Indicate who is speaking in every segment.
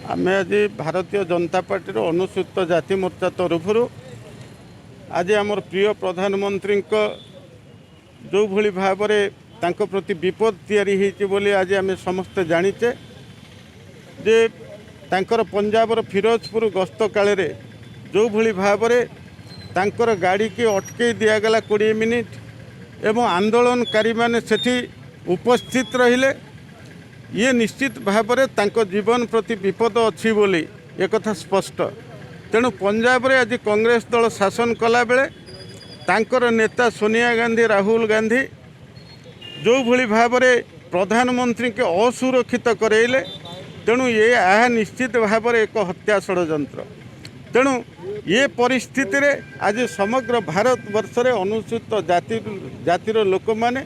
Speaker 1: ଆମେ ଆଜି ଭାରତୀୟ ଜନତା ପାର୍ଟିର ଅନୁସୂଚିତ ଜାତି ମୋର୍ଚ୍ଚା ତରଫରୁ ଆଜି ଆମର ପ୍ରିୟ ପ୍ରଧାନମନ୍ତ୍ରୀଙ୍କ ଯେଉଁଭଳି ଭାବରେ ତାଙ୍କ ପ୍ରତି ବିପଦ ତିଆରି ହେଇଛି ବୋଲି ଆଜି ଆମେ ସମସ୍ତେ ଜାଣିଛେ ଯେ ତାଙ୍କର ପଞ୍ଜାବର ଫିରୋଜପୁର ଗସ୍ତ କାଳରେ ଯେଉଁଭଳି ଭାବରେ ତାଙ୍କର ଗାଡ଼ିକି ଅଟକେଇ ଦିଆଗଲା 20 ମିନିଟ୍ ଏବଂ ଆନ୍ଦୋଳନକାରୀମାନେ ସେଠି ଉପସ୍ଥିତ ରହିଲେ, ଇଏ ନିଶ୍ଚିତ ଭାବରେ ତାଙ୍କ ଜୀବନ ପ୍ରତି ବିପଦ ଅଛି ବୋଲି ଏକଥା ସ୍ପଷ୍ଟ। ତେଣୁ ପଞ୍ଜାବରେ ଆଜି କଂଗ୍ରେସ ଦଳ ଶାସନ କଲାବେଳେ ତାଙ୍କର ନେତା ସୋନିଆ ଗାନ୍ଧୀ, ରାହୁଲ ଗାନ୍ଧୀ ଯେଉଁଭଳି ଭାବରେ ପ୍ରଧାନମନ୍ତ୍ରୀଙ୍କୁ ଅସୁରକ୍ଷିତ କରାଇଲେ, ତେଣୁ ଏହା ନିଶ୍ଚିତ ଭାବରେ ଏକ ହତ୍ୟା ଷଡ଼ଯନ୍ତ୍ର। ତେଣୁ ଏ ପରିସ୍ଥିତିରେ ଆଜି ସମଗ୍ର ଭାରତବର୍ଷରେ ଅନୁସୂଚିତ ଜାତିର ଲୋକମାନେ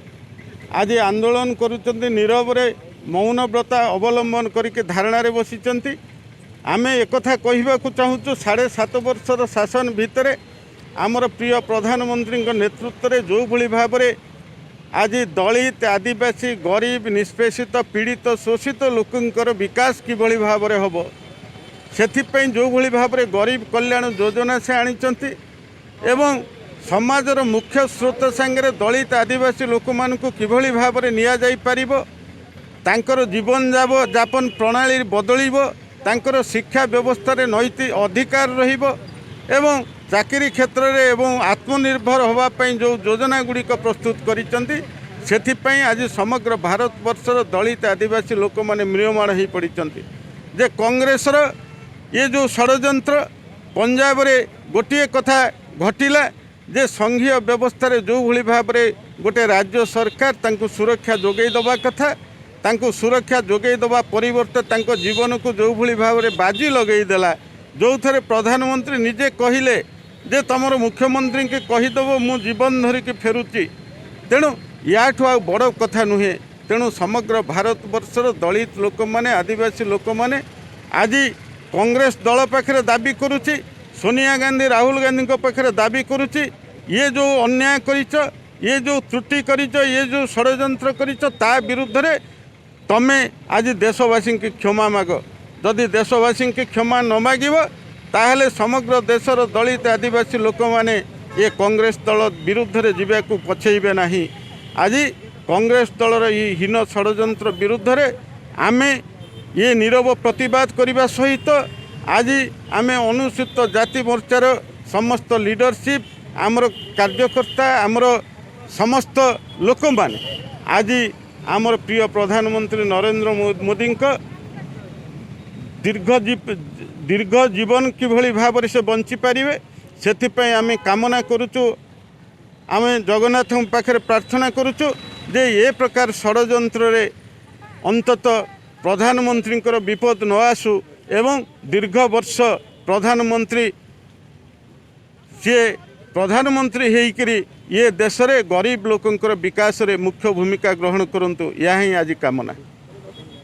Speaker 1: ଆଜି ଆନ୍ଦୋଳନ କରୁଛନ୍ତି, ନୀରବରେ ମୌନ ବ୍ରତ ଅବଲମ୍ବନ କରିକି ଧାରଣାରେ ବସିଛନ୍ତି। ଆମେ ଏକଥା କହିବାକୁ ଚାହୁଁଛୁ, 7.5 ବର୍ଷର ଶାସନ ଭିତରେ ଆମର ପ୍ରିୟ ପ୍ରଧାନମନ୍ତ୍ରୀଙ୍କ ନେତୃତ୍ୱରେ ଯେଉଁଭଳି ଭାବରେ ଆଜି ଦଳିତ, ଆଦିବାସୀ, ଗରିବ, ନିଷ୍ପେଷିତ, ପୀଡ଼ିତ, ଶୋଷିତ ଲୋକଙ୍କର ବିକାଶ କିଭଳି ଭାବରେ ହେବ, ସେଥିପାଇଁ ଯେଉଁଭଳି ଭାବରେ ଗରିବ କଲ୍ୟାଣ ଯୋଜନା ସେ ଆଣିଛନ୍ତି ଏବଂ ସମାଜର ମୁଖ୍ୟ ସ୍ରୋତ ସାଙ୍ଗରେ ଦଳିତ, ଆଦିବାସୀ ଲୋକମାନଙ୍କୁ କିଭଳି ଭାବରେ ନିଆଯାଇପାରିବ, ତାଙ୍କର ଜୀବନ ଯାପନ ପ୍ରଣାଳୀ ବଦଳିବ, ତାଙ୍କର ଶିକ୍ଷା ବ୍ୟବସ୍ଥାରେ ନୈତିକ ଅଧିକାର ରହିବ ଏବଂ ଚାକିରି କ୍ଷେତ୍ରରେ ଏବଂ ଆତ୍ମନିର୍ଭର ହେବା ପାଇଁ ଯେଉଁ ଯୋଜନା ଗୁଡ଼ିକ ପ୍ରସ୍ତୁତ କରିଛନ୍ତି, ସେଥିପାଇଁ ଆଜି ସମଗ୍ର ଭାରତବର୍ଷର ଦଳିତ, ଆଦିବାସୀ ଲୋକମାନେ ମ୍ରିୟମାଣ ହୋଇପଡ଼ିଛନ୍ତି ଯେ କଂଗ୍ରେସର ଇଏ ଯେଉଁ ଷଡ଼ଯନ୍ତ୍ର। ପଞ୍ଜାବରେ ଗୋଟିଏ କଥା ଘଟିଲା ଯେ ସଂଘୀୟ ବ୍ୟବସ୍ଥାରେ ଯେଉଁଭଳି ଭାବରେ ଗୋଟେ ରାଜ୍ୟ ସରକାର ତାଙ୍କୁ ସୁରକ୍ଷା ଯୋଗାଇ ଦେବା କଥା, ତାଙ୍କୁ ସୁରକ୍ଷା ଯୋଗାଇ ଦେବା ପରିବର୍ତ୍ତେ ତାଙ୍କ ଜୀବନକୁ ଯେଉଁଭଳି ଭାବରେ ବାଜି ଲଗାଇଦେଲା, ଯେଉଁଥିରେ ପ୍ରଧାନମନ୍ତ୍ରୀ ନିଜେ କହିଲେ ଯେ ତୁମର ମୁଖ୍ୟମନ୍ତ୍ରୀଙ୍କୁ କହିଦେବ, ମୁଁ ଜୀବନ ଧରିକି ଫେରୁଛି। ତେଣୁ ୟାଠୁ ଆଉ ବଡ଼ କଥା ନୁହେଁ। ତେଣୁ ସମଗ୍ର ଭାରତବର୍ଷର ଦଳିତ ଲୋକମାନେ, ଆଦିବାସୀ ଲୋକମାନେ ଆଜି କଂଗ୍ରେସ ଦଳ ପାଖରେ ଦାବି କରୁଛି, ସୋନିଆ ଗାନ୍ଧୀ, ରାହୁଲ ଗାନ୍ଧୀଙ୍କ ପାଖରେ ଦାବି କରୁଛି, ଇଏ ଯେଉଁ ଅନ୍ୟାୟ କରିଛ, ଇଏ ଯେଉଁ ତ୍ରୁଟି କରିଛ, ଇଏ ଯେଉଁ ଷଡ଼ଯନ୍ତ୍ର କରିଛ, ତା ବିରୁଦ୍ଧରେ ତମେ ଆଜି ଦେଶବାସୀଙ୍କୁ କ୍ଷମା ମାଗ। ଯଦି ଦେଶବାସୀଙ୍କୁ କ୍ଷମା ନ ମାଗିବ, ତାହେଲେ ସମଗ୍ର ଦେଶର ଦଳିତ, ଆଦିବାସୀ ଲୋକମାନେ ଏ କଂଗ୍ରେସ ଦଳ ବିରୁଦ୍ଧରେ ଯିବାକୁ ପଛେଇବେ ନାହିଁ। ଆଜି କଂଗ୍ରେସ ଦଳର ଏହି ହୀନ ଷଡ଼ଯନ୍ତ୍ର ବିରୁଦ୍ଧରେ ଆମେ ଇଏ ନୀରବ ପ୍ରତିବାଦ କରିବା ସହିତ ଆଜି ଆମେ ଅନୁସୂଚିତ ଜାତି ମୋର୍ଚ୍ଚାର ସମସ୍ତ ଲିଡରସିପ୍, ଆମର କାର୍ଯ୍ୟକର୍ତ୍ତା, ଆମର ସମସ୍ତ ଲୋକମାନେ ଆଜି ଆମର ପ୍ରିୟ ପ୍ରଧାନମନ୍ତ୍ରୀ ନରେନ୍ଦ୍ର ମୋଦିଙ୍କ ଦୀର୍ଘ ଜୀବନ କିଭଳି ଭାବରେ ସେ ବଞ୍ଚିପାରିବେ, ସେଥିପାଇଁ ଆମେ କାମନା କରୁଛୁ। ଆମେ ଜଗନ୍ନାଥଙ୍କ ପାଖରେ ପ୍ରାର୍ଥନା କରୁଛୁ ଯେ ଏ ପ୍ରକାର ଷଡ଼ଯନ୍ତ୍ରରେ ଅନ୍ତତଃ ପ୍ରଧାନମନ୍ତ୍ରୀଙ୍କର ବିପଦ ନ ଆସୁ ଏବଂ ଦୀର୍ଘ ବର୍ଷ ପ୍ରଧାନମନ୍ତ୍ରୀ ସିଏ ପ୍ରଧାନମନ୍ତ୍ରୀ ହେଇକରି ଇଏ ଦେଶରେ ଗରିବ ଲୋକଙ୍କର ବିକାଶରେ ମୁଖ୍ୟ ଭୂମିକା ଗ୍ରହଣ କରନ୍ତୁ, ଏହା ହିଁ ଆଜି କାମନା।